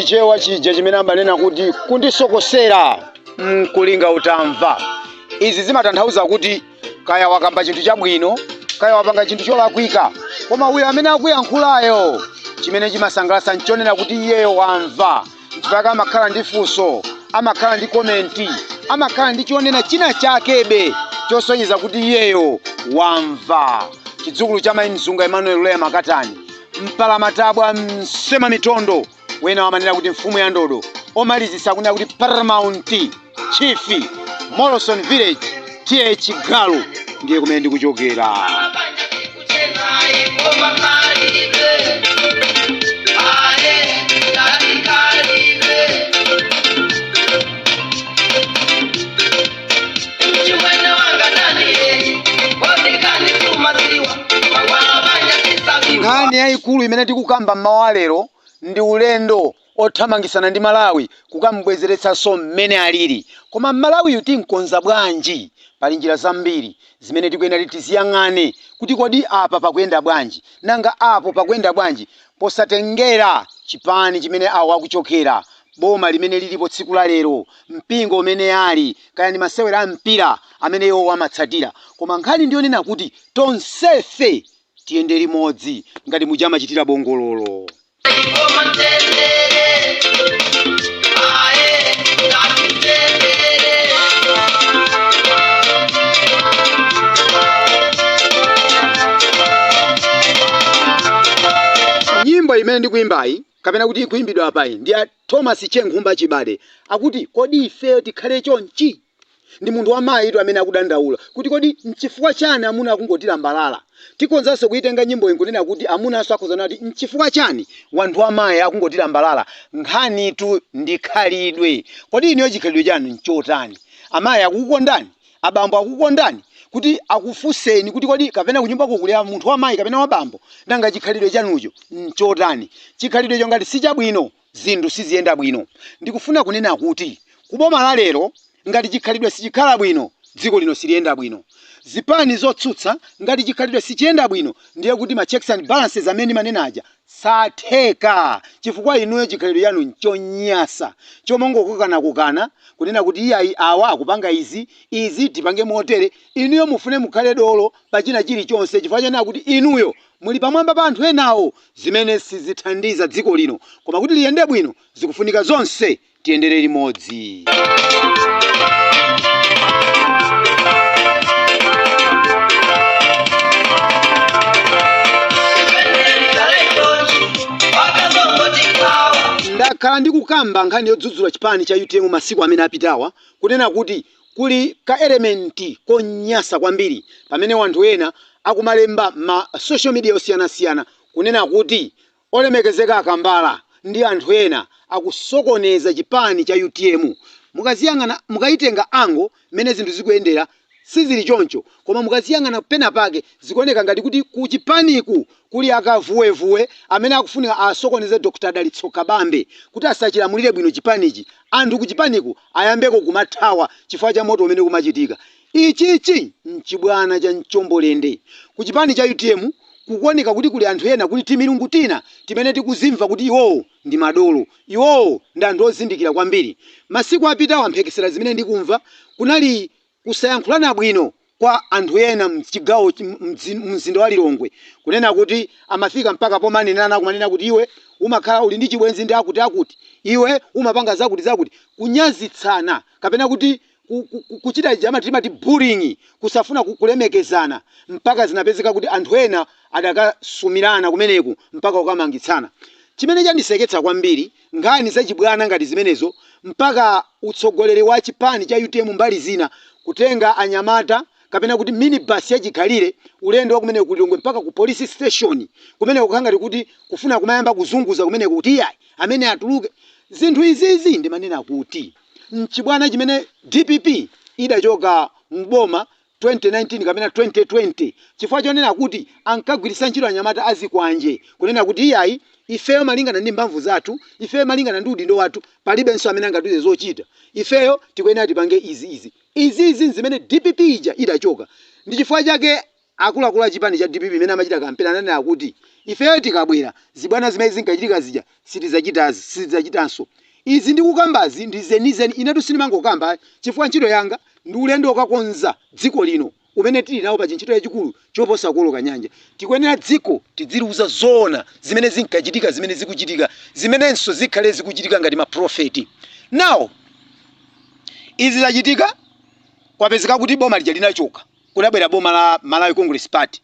Chichewa chija chimene amanena kuti kundisokosera mkulinga utamva. Izi zimatanthauza kuti kaya wakamba chinthu chabwino, kaya wapanga chinthu cholakwika, koma uyo amene akuyankhulayo chimene chimasangalatsa nchonena kuti iyeyo wamva. Mpaka amakhala ndi funso, amakhala ndi comment, amakhala ndi chonena china chakebe chosonyeza kuti iyeyo wamva. Chidzukulu cha Mayi Mzunga Emmanuel Leya Makatani, mpalamatabwa msema mitondo, wena wamanena kuti mfumu ya ndodo, omalizisa kunena kuti paramount chief, Morrison Village, TH Galu, ndiye kumene ndikuchokera. Nkhani yayikulu imene tikukamba mmawa lero ndi ulendo othamangisana ndi Malawi kukamubwezeretsanso mmene alili. Koma Malawiyu tinkonza bwanji? Pali njira zambiri zimene tikuyenera kuti tiziyang'ane kuti kodi apa pakuyenda bwanji, nanga apo pakuyenda bwanji, posatengera chipani chimene awo akuchokera, boma limene lilipo tsiku la lero, mpingo umene ali, kaya ndi masewera a mpira amene iwo amatsatira. Koma nkhani ndiyonena kuti tonsefe tiyende limodzi ngati muja amachitira bongololo. Nyimbo imene ndikuyimbayi, kapena kuti ikuyimbidwa apayi, ndi ya Thomas Chenkhumba Chibade. Akuti kodi ifeyo tikhale chonchi? Ndi munthu wamayitu amene akudandaula kuti kodi nchifukwa chani amuna akungotilambalala. Tikonzanso kuitenga nyimboyi nkunena kuti amunanso akhoza kunena kuti nchifukwa chani wanthu amayi akungotilambalala. Nkhanitu ndi khalidwe. Kodi inuyo chikhalidwe chanu nchotani? Amayi akukukondani? Abambo akukukondani? Kuti akufunseni kuti kodi kapena kunyumbako kuli munthu wamayi kapena wabambo? Nanga chikhalidwe chanucho nchotani? Chikhalidwecho ngati sichabwino, zinthu siziyenda bwino. Ndikufuna kunena kuti kuboma la lero ngati chikhalidwe sichikhala bwino, dziko lino siliyenda bwino. Zipani zotsutsa ngati chikhalidwe sichiyenda bwino, ndiye kuti ma checks and balances amene ndimanena aja satheka, chifukwa inuyo chikhalidwe chanu nchonyasa, chomangokokanakokana, kunena kuti iyayi awa akupanga izi, izi tipange motere. Inuyo mufune mukhale dolo pa china chilichonse chifukwa chonena kuti inuyo muli pamwamba pa anthu enawo, zimene sizithandiza dziko lino. Koma kuti liyende bwino zikufunika zonse tiyendere limodzi. Ndakhala ndikukamba nkhani yodzudzula chipani cha UTM masiku amene apitawa, kunena kuti kuli ka element konyasa kwambiri pamene wanthu ena akumalemba ma social media osiyanasiyana kunena kuti olemekezeka Akambala ndi anthu ena akusokoneza chipani cha UTM. Mukaziyang'ana, mukayitenga angle mmene zinthu zikuyendera, sizili choncho, koma mukaziyang'ana pena pake zikuoneka ngati kuti ku chipaniku kuli akavuwevuwe amene akufunika asokoneze Dr. Dalitso Kabambe kuti asachilamulire bwino chipanichi, anthu ku chipaniku ayambeko kumathawa chifukwa cha moto umene kumachitika. Ichichi nchibwana cha mchombolende. Ku chipani cha UTM kukuoneka kuti kuli anthu ena, kuli timilungu tina timene tikuzimva kuti iwowo ndi madolo, iwowo ndi anthu ozindikira kwambiri. Masiku apitawa mphekesera zimene ndikumva, kunali kusayankhulana bwino kwa anthu ena mchigawo mzinda wa Lilongwe, kunena kuti amafika mpaka pomanenana, kumanena kuti iwe umakhala uli ndi chibwenzi ndi akuti akuti, iwe umapanga zakuti zakuti, kunyazitsana kapena kuti kuchita ija timati bullying, kusafuna kulemekezana, mpaka zinapezeka kuti anthu ena adakasumirana kumeneku mpaka kukamangitsana. Chimene chandiseketsa kwambiri, nkhani zachibwana ngati zimenezo, mpaka utsogoleri wa chipani cha UTM mbali zina kutenga anyamata kapena kuti minibus yachikhalire ulendo wa kumeneko ku Lilongwe mpaka ku police station kumeneko, kukhala ngati kuti kufuna kumayamba kuzunguza kumeneko kuti iyayi amene atuluke. Zinthu izizi ndimanena kuti mchibwana chimene DPP idachoka mboma 2019 kapena 2020, chifukwa chonena kuti ankagwiritsa ntchito anyamata azikwanje kunena kuti iyayi, ifeyo malingana ndi mphamvu zathu, ifeyo malingana ndi udindo wathu, palibenso amene angatiuze zochita, ifeyo tikuyenera tipange izi izi izizi, zimene DPP ija idachoka. Ndi chifukwa chake Akuluakulu a chipani cha dpp mmene amachita kampeni ananena kuti ifeyo tikabwera zibwana zimene zinkachitika zija sitidzachitazi sitidzachitanso. Izi ndikukambazi ndi zenizeni inetu sindimangokamba chifukwa ntchito yanga ndi ulendo wokakonza dziko lino umene tili nawo pa chintchito chachikulu choposa kuoloka nyanja. Tikuyenera dziko tidziliuza zoona zimene zinkachitika zimene zikuchitika zimenenso zikhale zikuchitika ngati ma prophet. Now izi zachitika kwapezeka kuti boma lija linachoka kunabwera boma la Malawi Congress Party.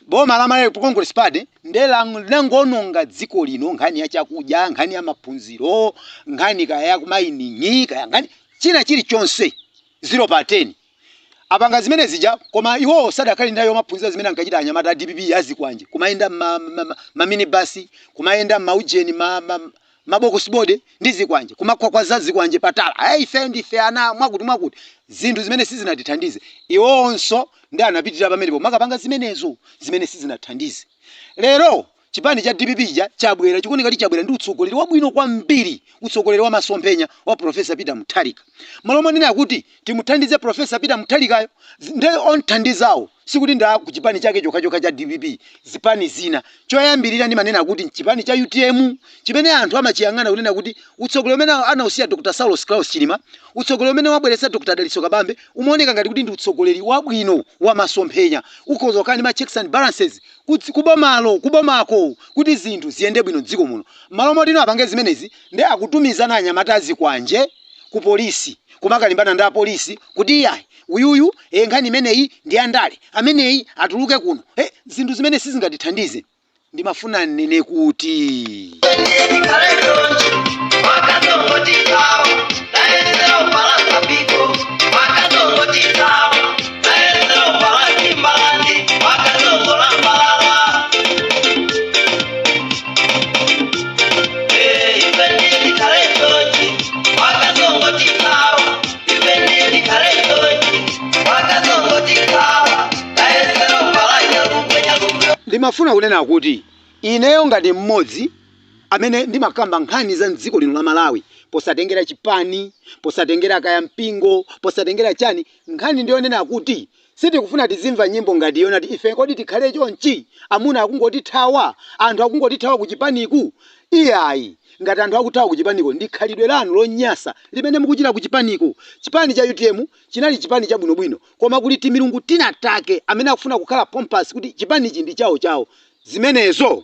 Boma la Malawi Congress Party nde linangoononga dziko lino nkhani ya chakudya, nkhani ya maphunziro, nkhani kaya ya kumayiningi, kaya nkhani china chilichonse 0 pa 10. Apanga zimene zija koma iwowo sadakhale nthawi yomaphunzira zimene ankachita anyamata a dpp azikwanje kumayenda ma, ma, ma, ma minibus, kumayenda maujeni ma, ma, mabokosibode ndi zikwanje kumakhwakhwaza zikwanje patala hey, ife ndife ana mwakuti mwakuti zinthu zimene sizinatithandize iwonso ndi anapitirira pamenepo makapanga zimenezo zimene sizinathandize lero chipani cha dpp chija chabwera chikuoneka kuti chabwera ndi utsogoleri wabwino kwambiri utsogoleri wa masomphenya wa profesa peter mutharika malo monena kuti timuthandize profesa peter mutharikayo nde onthandizawo sikuti nda ku chipani chake chokhachokha cha dpp zipani zina choyambirira ndimanena kuti chipani cha utm chimene anthu amachiyang'ana kunena kuti utsogoleri umene anausiya dr saulos klaus chilima utsogoleri umene wabweretsa dr dalitso kabambe umaoneka ngati kuti ndi utsogoleri wabwino wa masomphenya ukhoza kukhala ndi ma checks and balances kuti kubomalo kubomako kuti zinthu ziyende bwino mdziko muno malo moti ino apange zimenezi ndi akutumizana anyamata azikwanje ku polisi kumakalimbana ndi apolisi kuti iyayi uyuyu e nkhani imeneyi ndi andale ameneyi atuluke kuno e zinthu zimene sizingatithandize ndimafuna nnene kuti Ndimafuna kunena kuti ineyo ngati mmodzi amene ndimakamba nkhani za mdziko lino la Malawi posatengera chipani, posatengera kaya mpingo, posatengera chani, nkhani ndiyonena kuti Sitikufuna tizimva nyimbo ngati yonati ife kodi tikhale chonchi? Amuna akungotithawa? Anthu akungotithawa kuchipaniku? Iyayi, ngati anthu akuthawa kuchipaniko ndi khalidwe lanu lonyasa limene mukuchita kuchipaniko. Chipani cha utm chinali chipani chabwinobwino koma kuli timilungu tina take amene akufuna kukhala pompous kuti chipanichi ndi chawo chawo. Zimenezo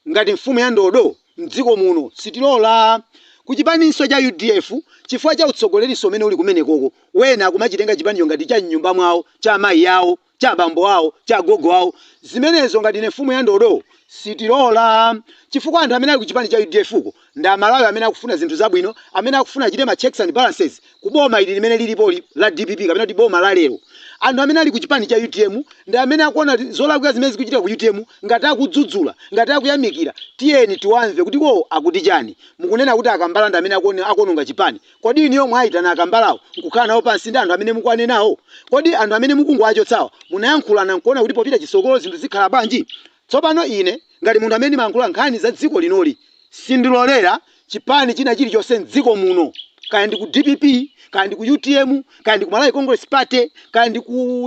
Ngati mfumu ya ndodo mdziko muno sitilola. Ku chipaninso cha udf chifukwa cha utsogolerinso umene uli kumenekoko wena akumachitenga chipanicho ngati cha mnyumba mwawo, cha amayi awo, cha abambo awo, cha agogo awo. Zimenezo ngati ine mfumu ya ndodo sitilola chifukwa anthu amene ali ku chipani cha udf ko ndi Amalawi amene akufuna zinthu zabwino, amene akufuna achite ma checks and balances ku boma ili limene lilipoli la dpp kapena kuti boma la lero. Anthu amene ali ku chipani cha utm ndi amene akuona zolakwika zimene zikuchitika ku utm ngati akudzudzula, ngati akuyamikira, tiyeni tiwamve kuti iwowo akuti chani. Mukunena kuti a Kambala ndi amene akuononga chipani. Kodi inuyo mwaitana a Kambalawo nkukhala nawo pansi ndi anthu amene mukuwanenawo? Kodi anthu amene mukungowachotsawa munayankhulana nkuona kuti popita chitsogolo zinthu zikhala bwanji? Tsopano ine ngati munthu amene ndimayankhula nkhani za dziko linoli sindilolera chipani china chilichonse mdziko muno kaya ndi ku dpp kaya ndi ku utm kaya ndi ku Malawi Congress Party kaya ndi ku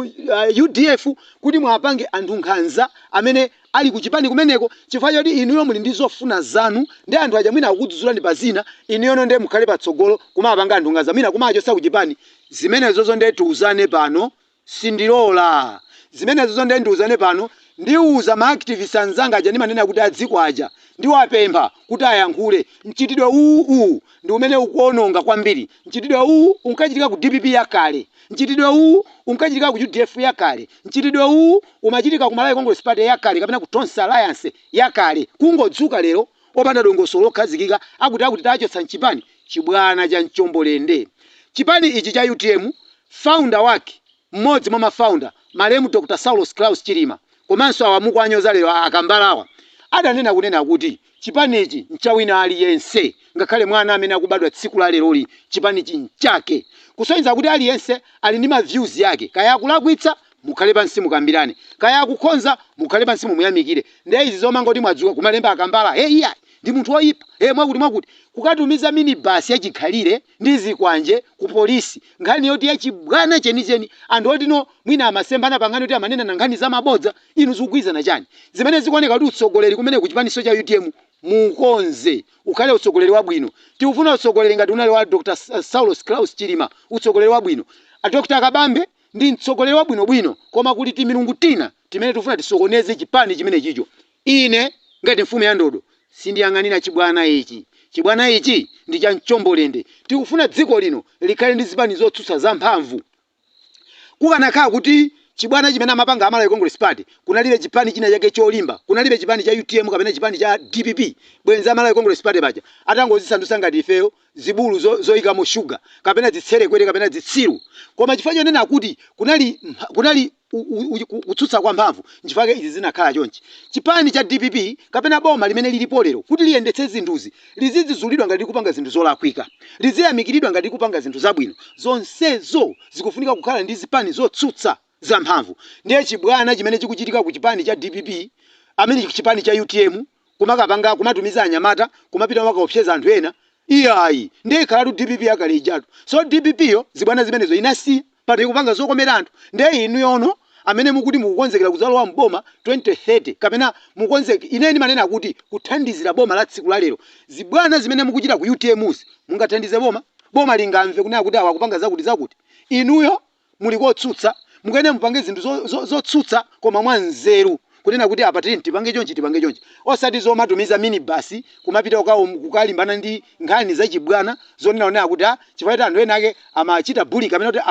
udf kuti mwapange anthu nkhanza amene ali ku chipani kumeneko chifukwa choti inuyo muli ndi zofuna zanu ndi anthu aja mwina akukudzudzulani pa zina inuyono ndiye mukhale patsogolo kumapanga anthu nkhanza mwina kumachotsa ku chipani zimenezozo ndiye tiuzane pano Sindilola. Zimenezozo nde ndiuzane pano, ndiuza ma activist anzanga aja ndimanena kuti adziko aja, ndiwapempha kuti ayankhule. Mchitidwe uwu ndi umene ukuononga kwambiri. Mchitidwe uwu unkachitika ku dpp yakale. Mchitidwe uwu unkachitika ku udf yakale. Mchitidwe uwu umachitika ku Malawi Congress Party yakale kapena ku Tonse Alliance yakale. Kungodzuka lero opanda dongosolo lokhazikika akuti akuti tachotsa mchipani, chibwana cha mchombo lende. Chipani ichi cha utm Founder wake, mmodzi mwa ma founder, malemu Dr Saulos Klaus Chilima komanso awa mukuwanyoza lero a Kambalawa, adanena kunena kuti chipanichi ncha wina aliyense ngakhale mwana amene akubadwa tsiku la leroli chipanichi nchake. Kusonyeza kuti aliyense ali ndi ma views yake kaya akulakwitsa mukhale pansi mukambirane, kaya akukhonza mukhale pansi mumuyamikire. Ndiye izi zomangoti mwadzuka kumalemba a Kambala, hey iyayi! Ndi munthu woyipa, e mwakuti mwakuti, kukatumiza minibasi yachikhalire ndi zikwanje ku polisi. Nkhani yoti yachibwana chenicheni, anthu otino mwina amasembana pa nkhani yoti amanena na nkhani zamabodza. Inu zikugwirizana chani? Zimene zikuoneka kuti utsogoleri kumene ku chipaniso cha UTM mukonze, ukhale utsogoleri wabwino. Tikufuna utsogoleri ngati unali wa Dr. Saulos Klaus Chilima, utsogoleri wabwino. A Dr. Kabambe ndi mtsogoleri wabwinobwino, koma kuti timilungu tina timene tikufuna tisokoneze chipani chimene chicho. Ine ngati mfumu ya ndodo sindiyang'anira chibwana ichi. Chibwana ichi ndi cha mchombolende. Tikufuna dziko lino likhale ndi zipani zotsutsa zamphamvu. Kukanakhala kuti chibwana chimene amapanga Amalawi Congress Party kunalibe chipani china chake cholimba, kunalibe chipani cha UTM kapena chipani cha DPP, bwenzi Amalawi Congress Party paja atangozisandutsa ngati ifeyo zibulu zoyikamo shuga kapena zitserekwere kapena zitsiru. Koma chifukwa chonena kuti kunali kutsutsa kwa mphamvu, nchifukwa izi zinakhala chonchi. Chipani cha DPP kapena boma limene lilipo lero, kuti liyendetse zinthuzi, lizidzulidwa ngati likupanga zinthu zolakwika, liziyamikiridwa ngati likupanga zinthu zabwino. Zonsezo zikufunika kukhala ndi zipani zotsutsa zamphamvu. Ndiye chibwana chimene chikuchitika ku chipani cha DPP amene chipani cha UTM, kumakapanga, kumatumiza anyamata kumapita makaopseza anthu ena, iyayi, ndiye ikhalatu DPP yakale ijatu. So DPP yo zibwana zimenezo inasiya, pano ikupanga zokomera anthu. Ndiye inu yono amene mukuti mukukonzekera kudzalowa mboma 2030 kapena mukonzeke, ine ndimanena kuti kuthandizira boma la tsiku la lero, zibwana zimene mukuchita ku UTM mungathandize boma? Boma lingamve kunena kuti awa akupanga zakuti zakuti? Inuyo muli kotsutsa, mukene mupange zinthu zotsutsa koma mwa nzeru, kunena kuti apa tili tipange chonchi, tipange chonchi, osati zomatumiza minibasi kumapita kukalimbana ndi nkhani zachibwana zonena onena kuti chifukwa kuti anthu ena ake amachita bully kapena kuti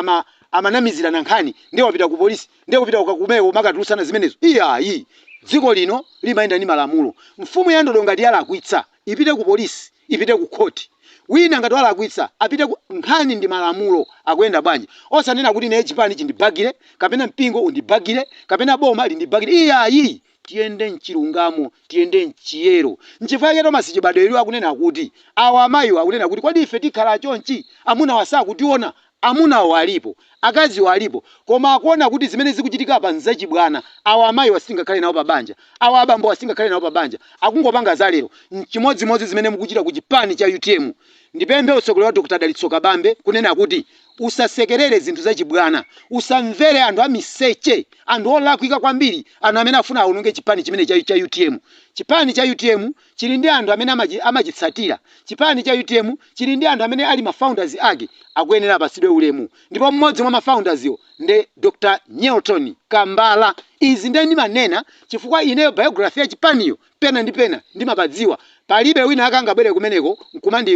amanamizirana nkhani, ndiye wapita ku polisi, ndiye kupita kukakumeko makatulutsana zimenezo. Iyayi, dziko lino limayenda ndi malamulo. Mfumu ya ndodo ngati yalakwitsa, ipite ku polisi, ipite ku khoti. Wina ngati walakwitsa, apite ku nkhani ndi malamulo akuyenda bwanji, osanena kuti ine chipani chindibagire kapena mpingo undibagire kapena boma lindibagire. Iyayi, tiyende mchilungamo, tiyende mchiyero. Nchifukwa chake Thomas Chibadwelo akunena kuti awa amayiwo akunena kuti, "Kodi ife tikhala chonchi, amuna wasakutiona?" Amunawo alipo, akaziwo alipo, koma akuona kuti zimene zikuchitika apa nzachibwana. Awa amayiwa sitingakhale nawo pa banja, awa abambo sitingakhale nawo pa banja, akungopanga zalero. Nchimodzimodzi zimene mukuchita ku chipani cha UTM. Ndipemphe utsogoleri wa Dr. Dalitso Kabambe kunena kuti usasekerere zinthu zachibwana, usamvere anthu amiseche, anthu olakwika kwambiri, anthu amene afuna awononge chipani chimene cha UTM. Chipani cha UTM chili ndi anthu amene amachitsatira. Chipani cha UTM chili ndi anthu amene ali ma founders ake, akuyenera apatsidwe ulemu, ndipo mmodzi mwa ma founders yo ndi Dr. Nyelton Kambala. Izi ndiye ndimanena chifukwa ineyo biography ya chipaniyo pena ndi pena ndimapadziwa. Palibe wina akangabwere kumeneko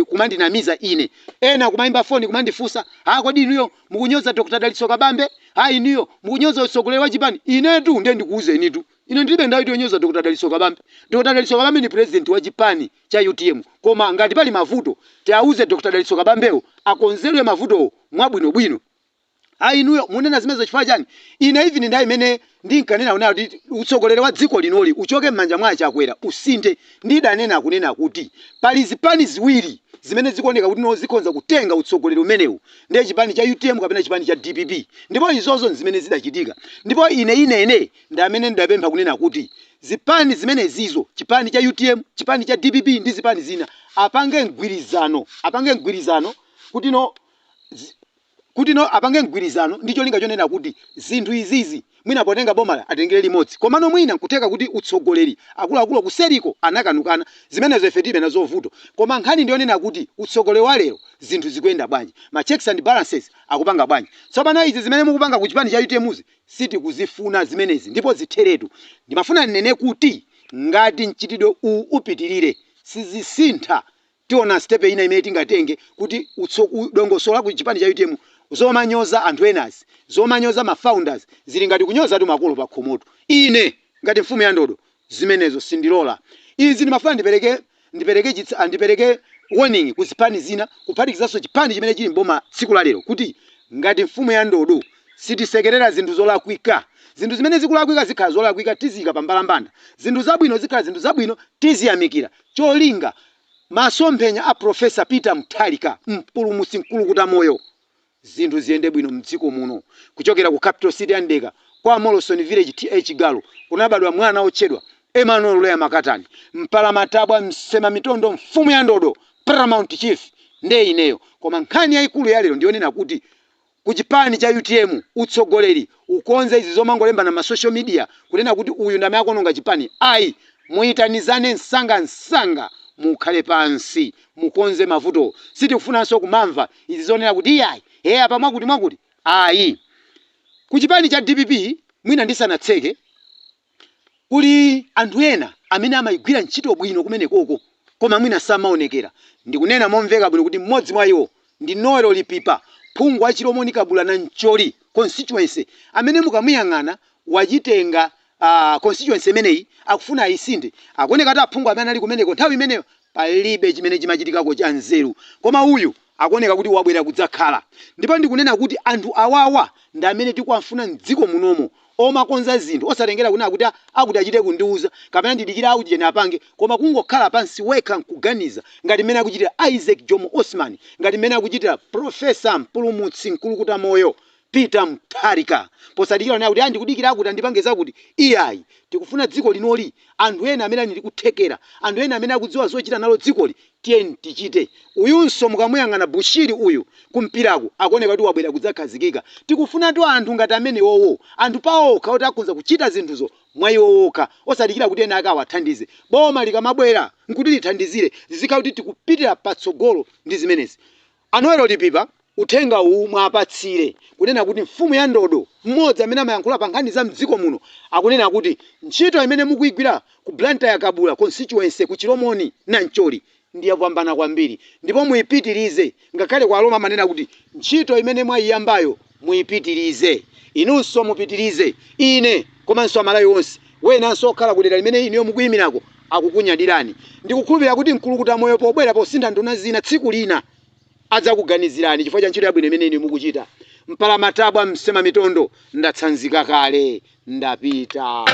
kumandinamiza ine. Ena kumayimba foni kumandifunsa, "Ha, kodi inuyo mukunyoza Dr. Dalitso Kabambe? Ha, inuyo mukunyoza utsogoleri wa chipani?" Inetu ndiye ndikuuze initu, ine ndilibe ndayi yonyoza Dr. Dalitso Kabambe. Dr. Dalitso Kabambe ni president wa chipani cha UTM, koma ngati pali mavuto, tiauze Dr. Dalitso Kabambewo akonzedwe mavutowo mwabwinobwino. Ayi, inuyo munena zimenezo chifukwa chani? Ine even nthawi imene ndinkanena kunena kuti utsogoleri wa dziko linoli uchoke m'manja mwa Achakwera, usinthe, ndidanena kunena kuti pali zipani ziwiri zimene zikuoneka kuti no zikhonza kutenga utsogoleri umenewu, ndiye chipani cha UTM kapena chipani cha DPP, ndipo izozo zimene zidachitika. Ndipo ine inene ndi amene ndidapempha kunena kuti zipani zimene zizo, chipani cha UTM, chipani cha DPP ndi zipani zina, apange mgwirizano kuti no apange mgwirizano ndi cholinga chonena kuti zinthu izizi mwina potenga boma atengere limodzi. Komano mwina nkutheka kuti utsogoleri akuluakulu kuseriko anakanukana, zimenezo ife tilibe nazo vuto, koma nkhani ndiyonena kuti utsogoleri wa lero zinthu zikuyenda bwanji, ma checks and balances akupanga bwanji. Tsopano izi zimene mukupanga ku chipani cha UTM sitikuzifuna zimenezi, ndipo zitheretu. Ndimafuna ndinene kuti ngati mchitidwe uwu upitirire, sizisintha, tiona step ina imene tingatenge kuti dongosolo la ku chipani cha UTM. Zomanyoza anthu enazi, zomanyoza ma founders, zili ngati kunyozatu makolo pa khomoto. Ine ngati mfumu ya ndodo zimenezo sindilola. Izi ndimafuna ndipereke warning ku zipani zina, kuphatikizanso chipani chimene chili mboma tsiku la lero, kuti ngati mfumu ya ndodo sitisekerera zinthu zolakwika. Zinthu zimene zikulakwika zikhala zolakwika, tiziyika pa mbalambanda. Zinthu zabwino zikhala zinthu zabwino, tiziyamikira. Cholinga masomphenya a Professor Peter Mutharika, mpulumutsi mkulukuta moyo, zinthu ziyende bwino mdziko muno. Kuchokera ku capital city ya Ndeka, kwa Morrison Village, th Galu, kunabadwa mwana otchedwa Emmanuel Luleya Makatani, Mpalamatabwa, Msema Mitondo, mfumu ya ndodo, Paramount Chief, nde ineyo. Koma nkhani yayikulu ya lero ndiyonena kuti ku chipani cha UTM utsogoleri ukonze izi zomangolembana ma social media kunena kuti uyu ndi amene akuononga chipani. Ayi, muyitanizane msangamsanga, mukhale pansi, mukonze mavuto. Sitikufunanso kumamva izi zonena kuti iyayi, he, apa mwakuti mwakuti. Ayi. Ku chipani cha DPP, mwina ndisanatseke, kuli anthu ena amene amayigwira ntchito bwino kumenekoko koma mwina samaonekera. Ndikunena momveka bwino kuti mmodzi mwa iwo ndi Noel Lipipa, phungu wa Chilomoni Kabula Nancholi constituency, amene mukamuyang'ana wachitenga constituency imeneyi, akufuna ayisinthe. Akuoneka kuti aphungu amene ali kumeneko nthawi imeneyo palibe chimene chimachitikako cha nzeru, koma uyu akuoneka kuti wabwera kudzakhala. Ndipo ndikunena kuti anthu awawa ndi amene tikuwafuna mdziko munomo, omakonza zinthu osatengera kunena kuti akuti achite kundiuza kapena ndidikira akuti chene apange, koma kungokhala pansi wekha nkuganiza, ngati mmene akuchitira Isaac Jomo Osman, ngati mmene akuchitira Professor Mpulumutsi Mkulukuta Moyo Peter Mutharika, posadikira kunena kuti ndikudikira akuti andipange zakuti. Iyayi, tikufuna dziko linoli anthu ena amene ali ndi kuthekera, anthu ena amene akudziwa zochita nalo dzikoli. Tiyeni tichite. Uyunso mukamuyang'ana Bushiri uyu kumpiraku akuoneka kuti wabwera kudzakhazikika. Tikufunatu anthu ngati amenewowo, anthu paokha oti akhoza kuchita zinthuzo mwa iwo okha, osadikira kuti ena ake awathandize. Boma likamabwera nkuti lithandizire, zizikhala kuti tikupitira patsogolo ndi zimenezi. A Noel Lipipa, uthenga uwu mwapatsire kunena kuti mfumu ya ndodo, mmodzi amene amayankhula pa nkhani za mdziko muno, akunena kuti ntchito imene mukuyigwira ku Blantyre Kabula constituency ku Chilomoni Nancholi ndi yopambana kwambiri ndipo muyipitirize. Ngakhale kwa Aroma amanena kuti ntchito imene mwayiyambayo muyipitirize. Inunso mupitirize. Ine komanso Amalawi onse wenanso okhala kudera limene inuyo mukuyimirako akukunyadirani. Ndikukhulupirira kuti Mkulukuta Moyo pobwera posintha nduna zina tsiku lina adzakuganizirani chifukwa cha ntchito yabwino imene inu mukuchita. Mpalamatabwa, Msema Mitondo, ndatsanzika kale, ndapita.